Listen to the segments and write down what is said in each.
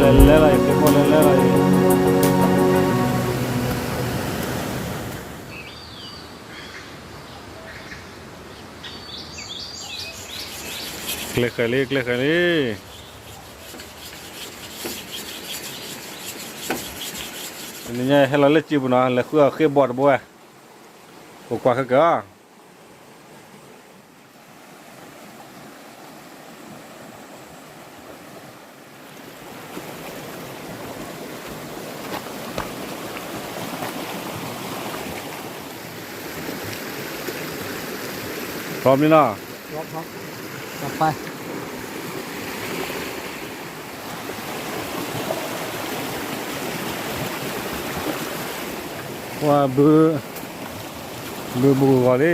လဲၤလဲၤလီၤအံၤ သ့ၣ်ဘိလဲၤလဲၤလီၤအံၤ ကျဲဃဲၤလံ ကျဲဃဲၤလံ တနံၤညါဟဲလီၤလၢစံာ်ပူၤနီၤ လဲၤဃုအီၤဃ့ဘီၣ်တဘိဝဲ ကကွၢ်ခဲကၢၤ พร้อมนี่เนาะ พร้อม พร้อม จัดไป ဝါဘု ဘုဘူးဂီ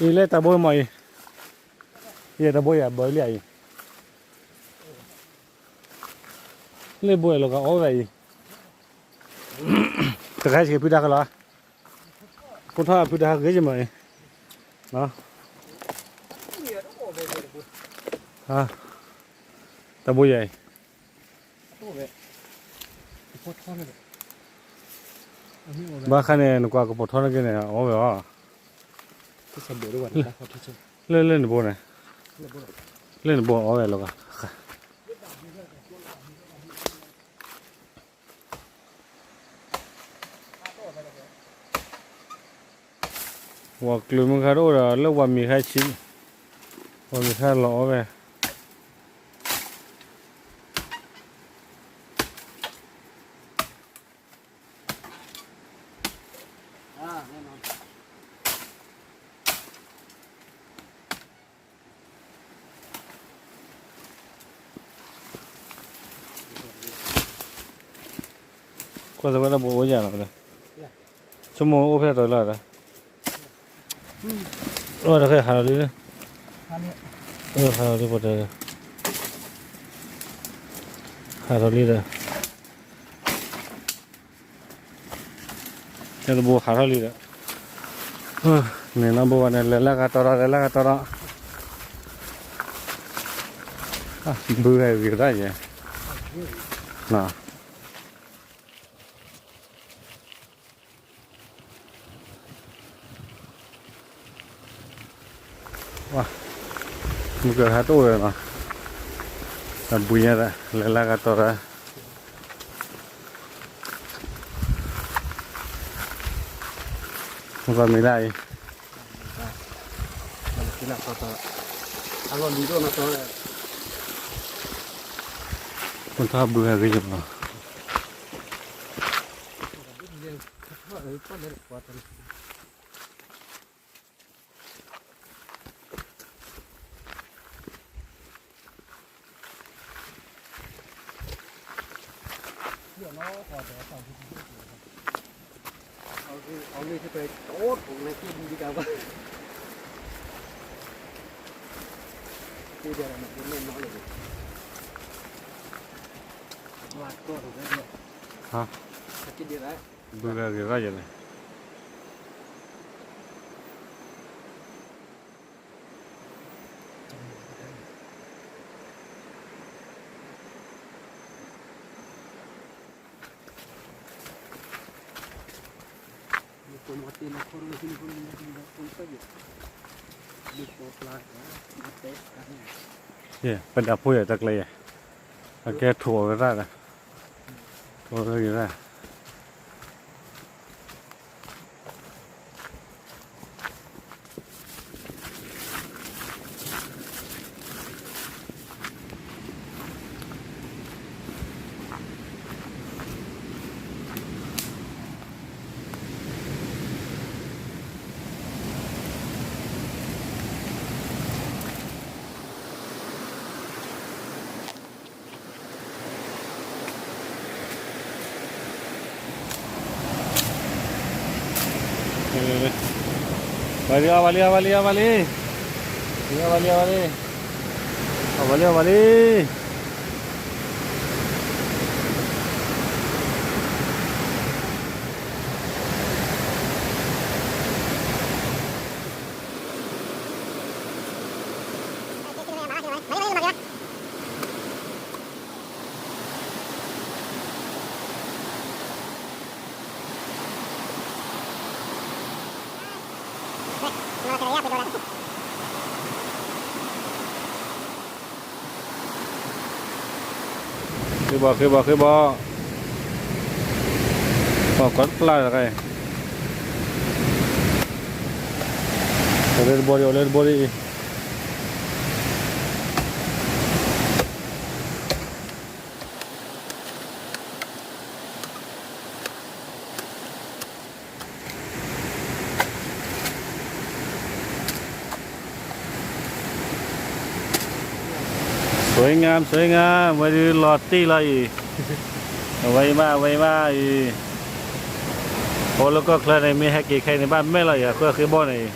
ၤလံ အံၤလၢတၢ်ဘိမးအံၤ, ယဲတၢ်ဘိယၤဘၢလံအံၤ, လၢဘိအလီၤကအီၣ်ဝဲအံၤ, တခါဆံးဖုတၢ်ကလီၤ, ဖိထီၣ်ဖုတၢ်ဟးဂ့ၤယမးအံၤ, တၢ်ဘိယၤအံၤ, ဘၣ်ခါန့ၣ် နကွၢ်ကပိာ်ထီၣ်န့ၢ်က့ၤန့ၣ် အီၣ်ဝဲအီၤ, လၢလၢနဘိန့ၣ်, လၢနဘိအီၣ်ဝဲလီၤက, ဝၤကျုးမုၢ်ခါတအိၣ်ဒီး လၢဝၤမံၤခါဆံး, ဝၤမံၤခါလီၤအီၣ်ဝဲ ကွၢ်သဝဲဒၣ်ဘိအိၣ်ယၤလီၤ, ဆိကမိၣ်အိၣ်ဖဲတီၤလီၤ, အိၣ်တဃဲဟးလီၤလံ, ဟးလီၤလံပတဲ, ဟးလီၤလံဒီး တၢ်တဘိဟးထီၣ်လံဒီး, န့ၣ်နီၢ်ဘိဝဲန့ၣ် လဲၤလၢဂၤတီၤဒီး လဲၤလၢဂၤတီၤဒီး, ဘုဂၤဂ့ၤကဒါယဲ, မုၢ်ကဟးတအိၣ်ဒီးနီၤ, တၢ်ဘှံးညါဒီး လဲၤလၢဂၤတီၤဒီး, မုၢ်ကမ့ၢ်ဒၣ်အံၤ, မုၢ်ထီၣ်ဘုဂၤဂ့ၤယမး, ဘုဂၤဂ့ၤဘၣ်ယဲန့ၣ်, ပဒၣ်ဖိယဲၢ်တၢ်ကျဲယဲၢ်, အကဲထိၣ်အီၤဝဲဒၣ်ဒီး, ထိၣ်အီၤဝဲဒၣ်, ဝဲလံ အဝဲလံ အဝဲလံ အဝဲလံ အဝဲလံ အဝဲလံ အဝဲလံ အဝဲလံ ဃ့ဘီ ဃ့ဘီ ဃ့ဘီ, ပှၤကွၢ်တဖျါလၢတခါအံၤ, အိၣ်လၢတဘိဒံး အိၣ်လၢတဘိဒံးအံၤ. สวยงาม สวยงาม ဝဲဒုးလီၤတံၢ်လီၤအံၤ, အဝဲအံၤမး အဝဲအံၤမးအံၤ, အိၣ်လၢကီၢ်ချၢန့ၣ် မ့ၢ်ဟဲက့ၤခဲအံၤန့ၣ် ဘၣ်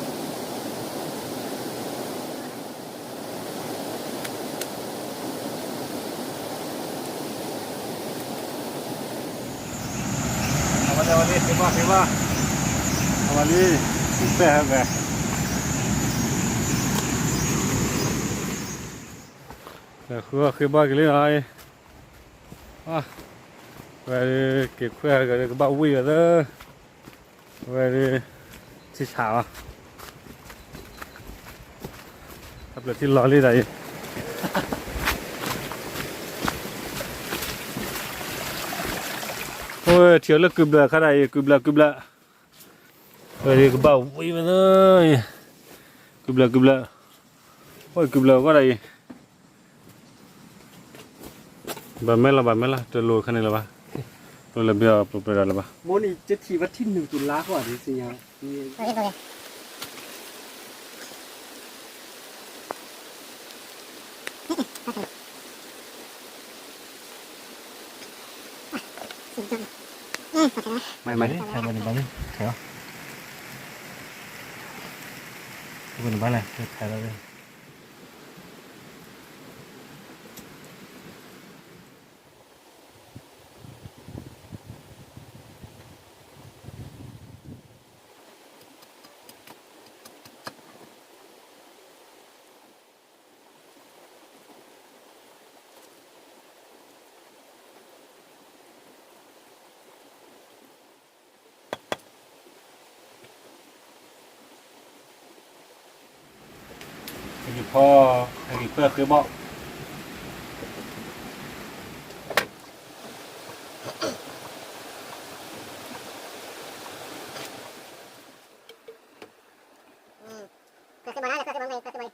မဲာ်လီၤအံၤ အဃၢဃ့ဘီန့ၣ်အံၤ. အဝဲလံ အဝဲလံ ဃ့ဘီ ဃ့ဘီ, အဝဲလံ ပဲာ်ဟဲဝဲ, ဃုအီၣ်ဃ့ဘီက့ၤလံနီၤ, ဝဲက့ၤခွဲးဟဲက့ၤ ကဘၣ်ဝံၣ်ဝဲသၢ ဝဲဒၣ် ထံဆးလီၤ, အပျဲၢ်ထံလီၤလံတၢ်အံၤ, အိၣ်ထံၣ်အီၤလၢကုဘျၢၣ်ခါဒၣ်အံၤ ကုဘျၢၣ် ကုဘျၢၣ်, ဝဲဒၣ်ကဘၣ်ဝံၣ်ဝဲသၢ, ကုဘျၢၣ် ကုဘျၢၣ်, အိၣ်ကုဘျၢၣ်အဂီၢ်ဒၣ်အံၤ ဘၣ်မဲာ်လီၤ ဘၣ်မဲာ်လီၤ တလိၤခါန့ၣ်လၢၤဘၣ်, လိၤလၢဘၣ်အီၤပျိပျဲၢ်ဒီးလၢၤဘၣ်. မ့ၢ်န့ၣ် ကထံၣ်ဝဲထံၣ်နုာ်တုၤလါဃီဒ်စံၣ်ညါ, မၤလံ ထဲးဝဲန့ၣ်ဘၣ်လံ ထဲးအီၤ, ထဲးဝဲန့ၣ်ဘၣ်လဲၣ် ထဲးလီၤ. ဟဲက့ၤဖီ ဟဲက့ၤဖီဃ့ဘီ, ဖီဃ့ဘီန့ၣ် ဖီဃ့ဘီန့ၣ် ဖီဃ့ဘီန့ၣ်.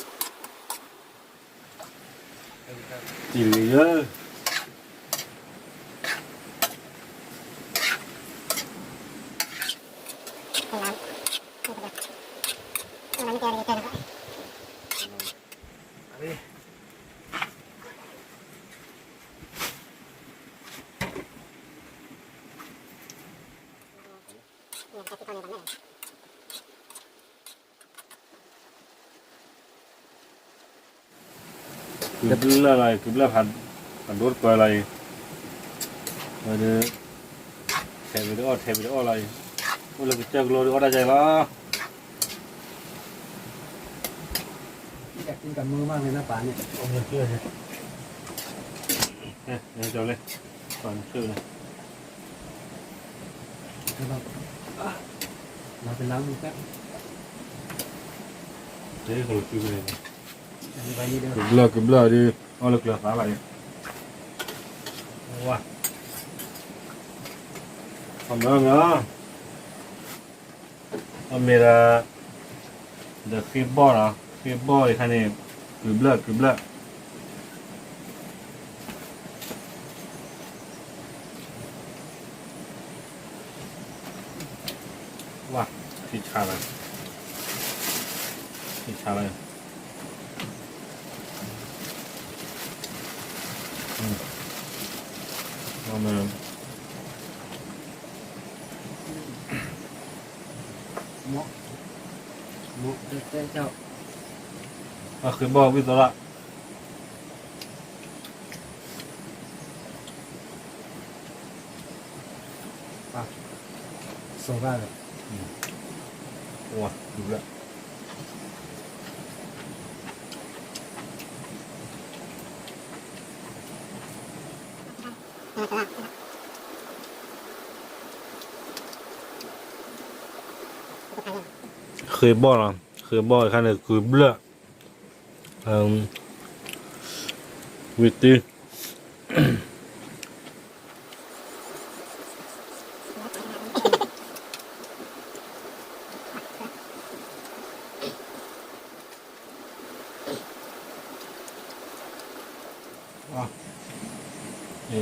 တံၢ်တဂ့ၤယဲ, ကုၤဘျၢၣ်လီၤအံၤ, ကုၤဘျၢၣ်ဖးဒိၣ်တပၢၢ်လီၤအံၤ, ဝဲဒၣ် ထဲးဝံၤတအီၣ် ထဲးဝံၤတအီၣ်လီၤအံၤ, အိၣ်လၢကစၢၢ်ကလိဒီးအီၣ်တၢ်ယါအံၤလီၤ. ကဘျၢၣ် ကဘျၢၣ်ဒ် အီၣ်လၢကျၢၤသးလီၤအံၤ, ဝါ, အမ့ၢ် အမ့ၢ်ဒီး ဒီးဃ့ဘီၣ်လီၤ, ဃ့ဘီၣ်အံၤခါန့ၣ် ကုၤဘျၢၣ် ကုၤဘျၢၣ် ဝါ, ထံဆါလီၤ, ထံဆါလီၤ, အမ့ၢ် အဃ့ဘီၣ်ဝံၣ်သီလၢ စီၤဘၣ်ဒီး ဝါ, ကုၤဘျၢၣ် ဃ့ဘီၣ်လီၤ, ဃ့ဘီၣ်အခါန့ၣ် ကုၤဘျၢၣ် ဝံၣ်တံၢ် ဃ့ဘီၣ်အီၣ်တဘီတဘီပ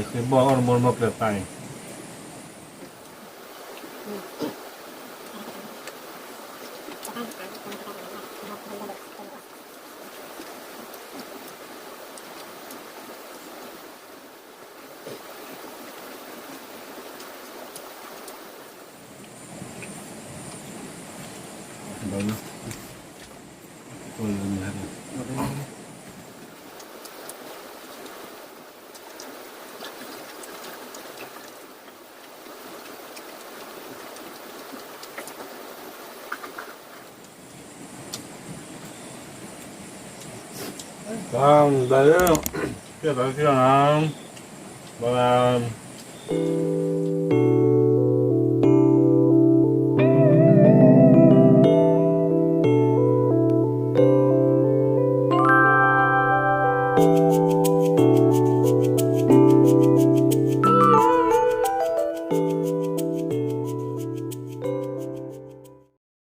ျဲၢ်သးအံၤ တၢ်ဘျုး, ကဲသးလၢခံလီၤနၤ, ဘၣ်ဘၣ်.